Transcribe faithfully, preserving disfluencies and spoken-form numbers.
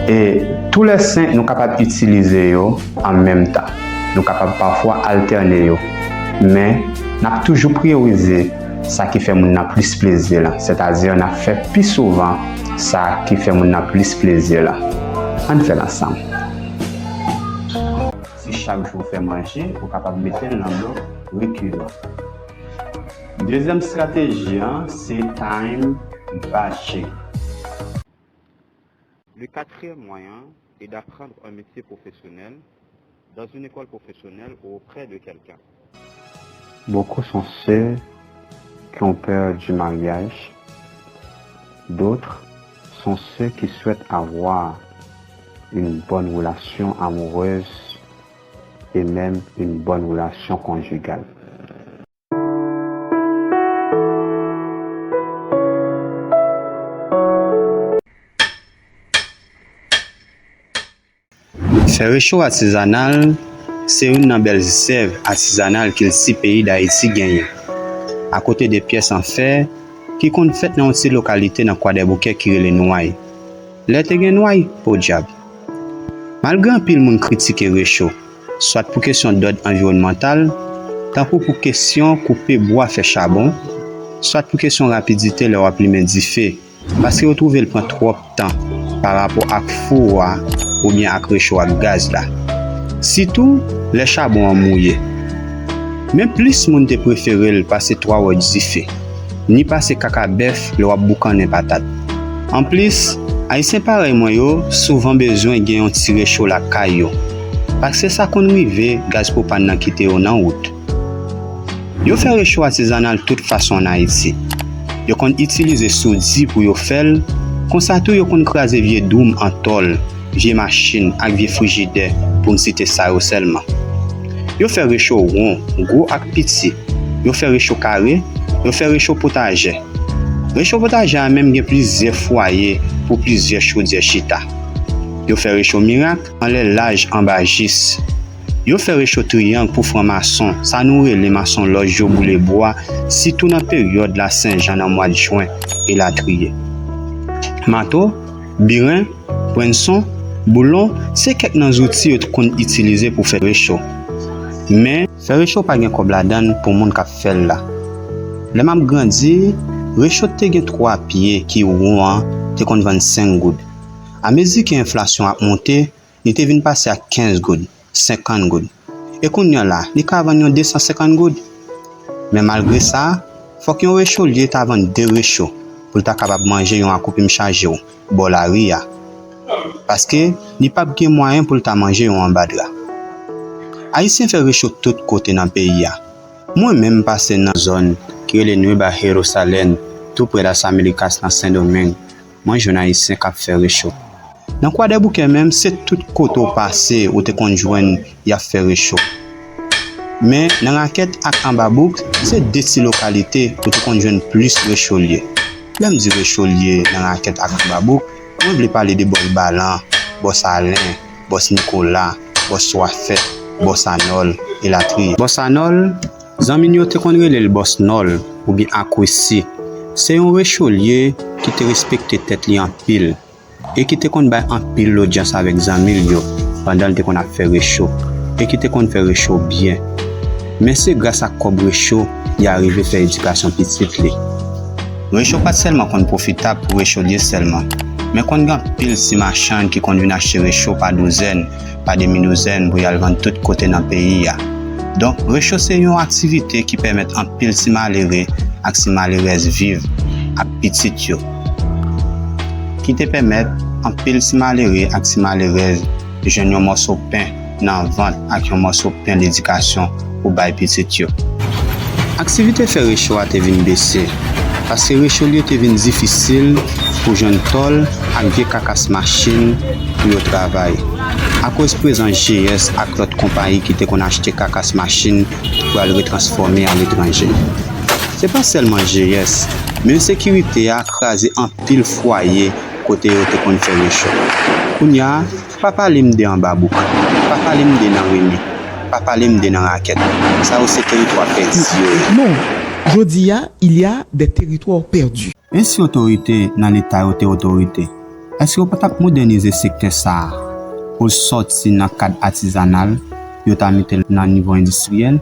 E tou lè senk, nou kapab itilize yo an menm tan. Nou kapab pafwa altène yo. Men, n ap toujou priyorize sa ki fè moun nan plis plezi lan, sètadi n ap fè pi souvan sa ki fè moun nan plis plezi lan. Ann fè l ansanm. Si chak jou w fè manje, ou kapab mete l nan blòk rekilan. Dezyèm estrateji an, se time batching. Le quatrième moyen est d'apprendre un métier professionnel dans une école professionnelle ou auprès de quelqu'un. Beaucoup sont ceux qui ont peur du mariage. D'autres sont ceux qui souhaitent avoir une bonne relation amoureuse et même une bonne relation conjugale. Fè recho atizanal se youn nan bèl zèv atizanal kilti peyi Dayiti genyen. Akote de pyès an fè ki konn fèt nan yon ti lokalite nan Kwadèboukè ki rele Nway. Lè te gen nway, podyab! Malgre anpil moun kritike recho, swat pou kesyon dòd anviwònmantal, tankou pou kesyon koupe bwa fè chabon, swat pou kesyon rapidite lè w ap limen dife, paske yo twouve l pran twòp tan pa rapò ak fou a oubyen ak recho ak gaz la. Sitou lè chabon an mouye. Men plis moun te prefere l pase twa wòch dife, ni pase kaka bèf lè w ap boukannen patat. Anplis, Ayisyen parèy mwen yo souvan bezwen gen yon ti recho lakay yo, paske sa konn rive gaz pwopàn nan kite yo nan wout. Yo fè recho atizanal tout fason ann Ayiti. Yo konn itilize soudi pou yo fè l, konsa tou yo konn kraze vye doum an tòl, vye machin ak vye frijidè, pou m site sa yo sèlman. Yo fè recho won, gwo ak piti. Yo fè recho kare, yo fè recho potajè. Recho potajè a menm gen plizyè fwaye pou plizyè chodyè chita. Yo fè recho mirak anlè laj anba jis. Yo fè recho triyang pou franmason, sa nou rele masonlòj yo boule bwa, sitou nan peryòd Lasenjan nan mwa jen, elatriye. Mato, biren, pwennson, boulon, se kèk nan zouti yo t konn itilize pou fè recho. Men, fè recho pa gen kòb ladan l pou moun k ap fè l la. Lè m ap grandi, recho te gen twa pye ki won an te konn vann senk goud. Amezi ke enflasyon ap monte, li te vin pase a kenz goud, senkant goud. E kounye a la, li ka vann yon de san senkant goud. Men malgre sa, fòk yon recholye ta vann de recho pou l ta kapab manje yon akoupi m chaje w bò lari a. Paske li p ap gen mwayen pou l ta manje yon anba dra. Ayisyen fè recho tout kote nan peyi a. Mwen menm m pase nan zòn ki rele Nueva Jerusalén, tou prè Las Américas nan Sendomeng. Mwen jwenn Ayisyen k ap fè recho. Nan Kwadèboukè menm, se tout kote w pase ou te konn jwenn y ap fè recho. Men, nan Rakèt ak Anbabouk, se de ti lokalite ou te konn jwenn plis recholye. Lè m di recholye nan Rakèt ak Anbabouk, mwen vle pale de bòs Balan, bòs Alen, bòs Nikola, bòs Swafèt, bòs Anòl, elatriye. Bòs Anòl, zanmi n yo te konn rele l bòs Nòl oubyen Akwesi. Se yon recholye ki te respekte tèt li anpil e ki te konn bay anpil lodyans avèk zanmi l yo pandan l te konn ap fè recho, e ki te konn fè recho byen. Men se gras ak kòb recho li arive fè edikasyon pitit li. Recho pa t sèlman konn pwofitab pou recholye sèlman, men konn gen anpil ti machann ki konn vin achte recho pa douzèn, pa demi douzèn pou y al vann tout kote nan peyi a. Donk, recho se yon aktivite ki pèmèt anpil ti malere ak ti malerèz viv ak pitit yo, ki te pèmèt anpil ti malere ak ti malerèz jwenn yon mòso pen nan vant ak yon mòso pen ledikasyon pou bay pitit yo. Aktivite fè recho a te vin bese, paske recholye te vin difisil pou jwenn tòl ak vye kakas machin pou yo travay, akoz prezans G S ak lòt konpayi ki te konn achte kakas machin pou al retransfòme aletranje. Se pa sèlman G S, men ensekirite a kraze anpil fwaye kote yo te konn fè recho. Kounye a, pa pale m de Anbabouk, pa pale m de nan Remi, pa pale m de nan Rakèt. Sa yo se teritwa pèdi yo ye. Non, jodi a, il y a des territoires perdus. E si otorite nan Leta yo te otorite? Èske yo pa t ap modènize sektè sa a pou l sòti nan kad atizanal, pou yo ta mete l nan nivo endistriyèl?